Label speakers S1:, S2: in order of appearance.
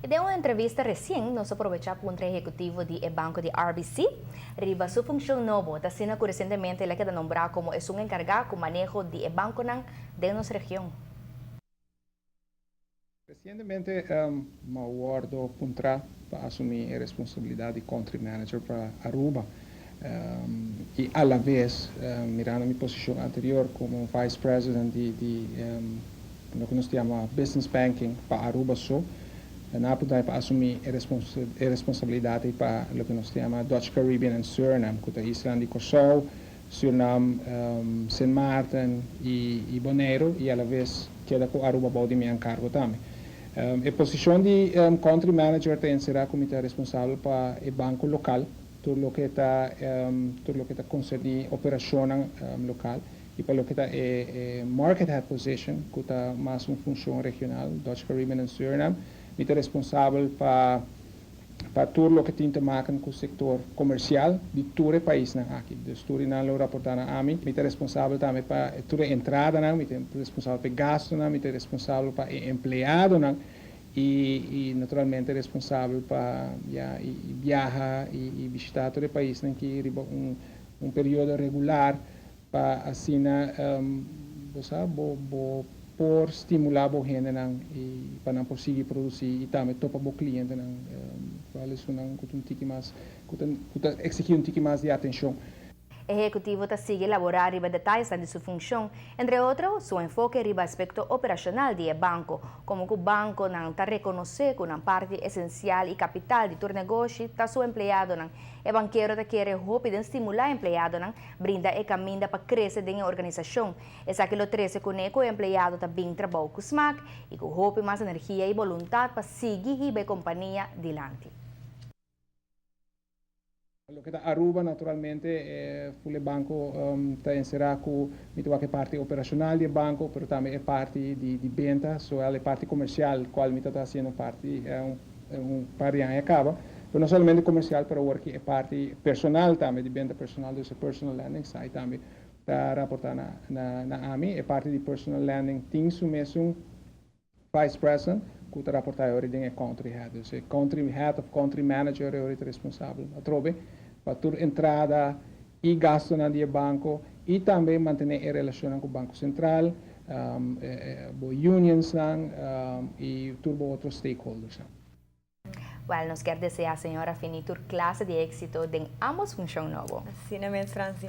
S1: Y den un entrevista recien, nos a aprovecha cu e ehecutivo di banco di RBC, riba su funcion nobo, ta asina cu recientemente el a keda nombra como esun encarga cu maneho di banco den nos region.
S2: Recientemente, mi a wordo puntra pa asumi e responsabilidad di country manager pa Aruba. Y a la vez, mirando mi posicion anterior como vice president di loke nos ta yama business banking pa Aruba so, nan a puntra pa asumi e responsabilidad pa loke nos ta yama Dutch Caribbean and Suriname, cu ta isla di Corsou, Suriname, Sint Maarten y Bonaire, y a la vez keda cu Aruba bou di mi encargo tambe. E posicion di country manager ta encera cu mi ta responsabel pa e banco local, tur loke ta concerni operacion local y pa loke ta e market head position, cu ta mas un funcion regional, Dutch Caribbean and Suriname, mi ta responsabel pa tur loke tin te maken cu e sector comercial di tur e paisnan aki. Dus tur nan lo raporta na ami. Mi ta responsabel tambe pa tur entradanan, mi ta responsabel pa gastonan, mi ta responsabel pa empleadonan y naturalmente responsabel pa, ja, y viaha y bishita tur e paisnan aki riba un periodo regular pa asina bo sa, bo por stimula bo hendenan y pa nan por sigui produci y tambe topa bo clientenan, cual ta un tiki mas cu ta exigi un tiki mas di atencion.
S1: Ehecutivo ta sigui elabora riba detaye di su funcion, entre otro, su enfoke riba aspecto operacional di banco, como cu banconan ta reconoce cu un parti esencial y capital di tur negoshi ta su empleadonan. E bankero ta kere hopi den stimula empleadonan, brinda e caminda pa crece den organisacion. Esaki lo trece cu e empleado ta bin trabou cu smaak y cu hopi mas energia y boluntad pa sigui e compania dilanti.
S2: Loke ta Aruba, naturalmente, e banco ta encera cu e parti operacional di banco, pero tambe e parti di benta, so e parti comercial, cual mi ta haciendo parti un par di aña caba. Pero no solamente comercial, pero awor e parti personal tambe, di benta personal, dus e personal lending side tambe ta raporta na ami. E parti di personal lending tin su mes vice president, cu ta raporta den country head. Dus e country head of country manager ta responsabel. Atrobe, pa tur entrada y gasto na banco y tambe mantene e relacion cu Banco Central, unions y tur otro stakeholders.
S1: Well, nos kier desea señor Rafini tur clase di exito den ambos funcion nobo.
S3: Asina mes, Franci.